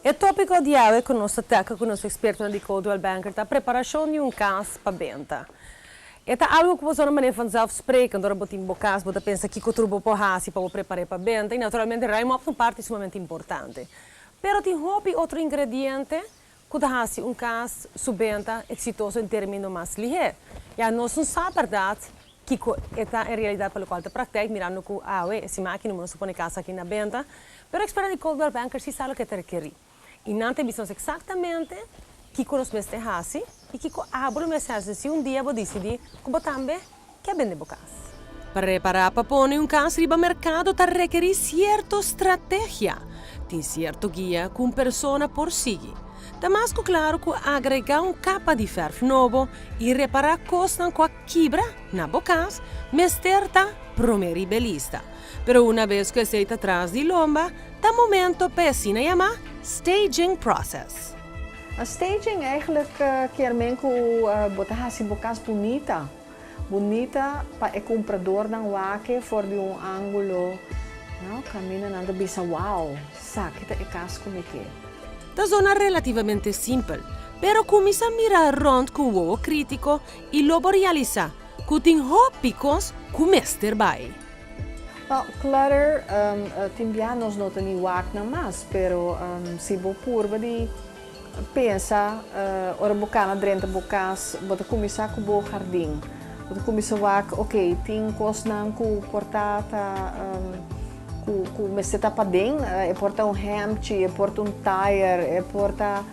E tópiko di awe ku nos ta teka ku nos ekspertonan di Coldwell Banker ta preparashon di un kas pa benta. E ta algu ku bo zona manera vanzelfsprekend, ora bo tin bo kas bo ta pensa kiko tur bo por hasi pa bo prepar'é pa benta i naturalmente ruim op ta un parti sumamente importante. Pero tin hopi otro ingrediente ku ta hasi un kas su benta eksitoso en término mas lihé. Ya nos no sa bèrdat kiko e ta en realidat pa lokual ta praktijk, mirando ku awe e siman aki no nos ta pone kas aki na benta, pero ekspertonan di Coldwell Banker si sa loke ta rekerí. I nan ta bisa nos eksaktamente kiko nos mester hasi i kiko abo lo mester hasi si un dia bo disidí ku bo tambe ke bende bo kas. Prepará pa pone un kas riba merkado ta rekerí sierto strategia. Tin sierto guia ku un persona por sigui. Ta mas ku klaru ku agregá un kapa di fèrf nobo i repará kosnan ku a kibra na bo kas mester ta promé riba e lista. Pero una bes ku esei ta tras di lomba, ta momento pa e asina yamá staging process. A staging eigenlijk kier men ku bo ta hasi bo kas bunita. Bunita pa e kumpradornan wak for di un ángulo, no, kaminda nan ta bisa, wow, esaki ta e kas ku mi ke. Ta zona relativamente simpel, pero kuminsá mira rònt ku un wowo krítiko i lo bo realisá ku tin hopi kos ku mester bai. Well, clutter, tin bia nos no ta ni wak nan mas, pero si bo purba di pensa ora bo kana drenta bo kas, bo ta kuminsá ku bo hardin. Bo ta kuminsá wak, ok, tin kosnan ku por ta ta ku ku mester ta paden, e por ta un hèmchi, e por ta un tire, e por ta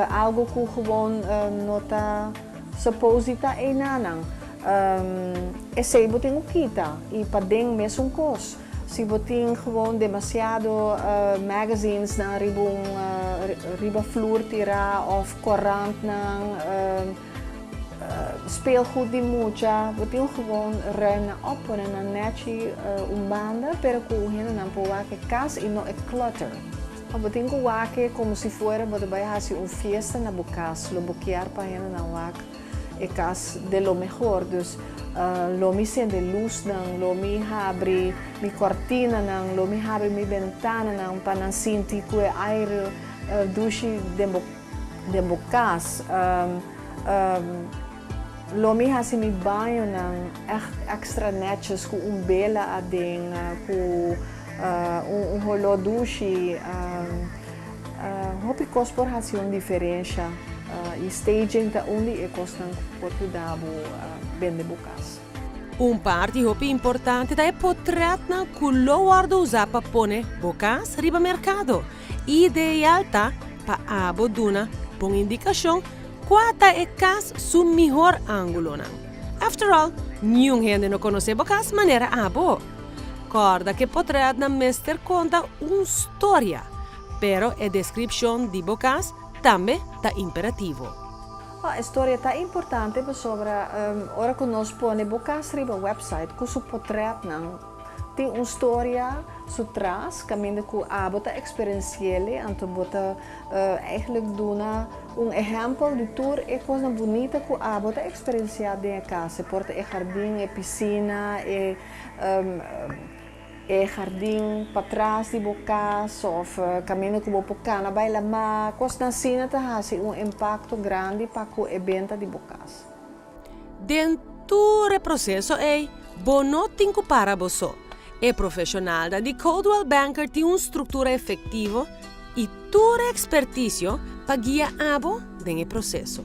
algu ku gewoon no ta suppose di ta einanan. Esei bo tin ku kita i paden mesun kos. Si bo tin gewoon demasiado magazinesnan riba un riba flur tirá òf korantnan, speelgoed di mucha, bo tin gewoon ruim nan op, pone nan nèchi un banda, pero ku hendenan por wak e kas i no e clutter. Bo tin ku wak e komo si fuera bo ta bai hasi un fiesta na bo kas, lo bo kier pa hendenan wak e kas de lo mehor. Dus lo mi sende lusnan, lo mi habri mi kortinanan, lo mi habri mi bentananan pa nan sinti ku e aire dushi den bo den bo kas. Lo mi hasi mi bañonan ègt èkstra nètjes ku un bela aden, ku un holó dushi. Hopi kos por hasi un diferensha i staging ta un di e kosnan ku por yuda bo bende bo kas. Un parti hopi importante ta e potretnan ku lo wòrdu usá pa pone bo kas riba merkado. Ideal ta pa abo duna bon indikashon kua ta e kas su mihor ángulonan. After all, niun hende no konosé bo kas manera abo. Kòrda ku e potretnan mester konta un storia, pero e deskripshon di bo kas tambe ta imperativo. E storia ta importante pasobra ora ku nos pone bo kas riba wèpsait ku su potretnan, Tin un storia su tras caminda cu abo ta experienciele, anto bo ta eigenlijk duna un ehempel di tur e cosnan bunita cu abo ta experiencia den e cas. E por ta e jardin, e piscina, e e jardin patras di bo cas of caminda cu bo por cana bay lama. Cosnan asina ta haci un impacto grandi pa cu e benta di bo cas. Den tur e proseso ei, bo no tin ku para bo so. E profeshonalnan di Coldwell Banker tin un struktura efektivo i tur e ekspertisio pa guia abo den e proseso.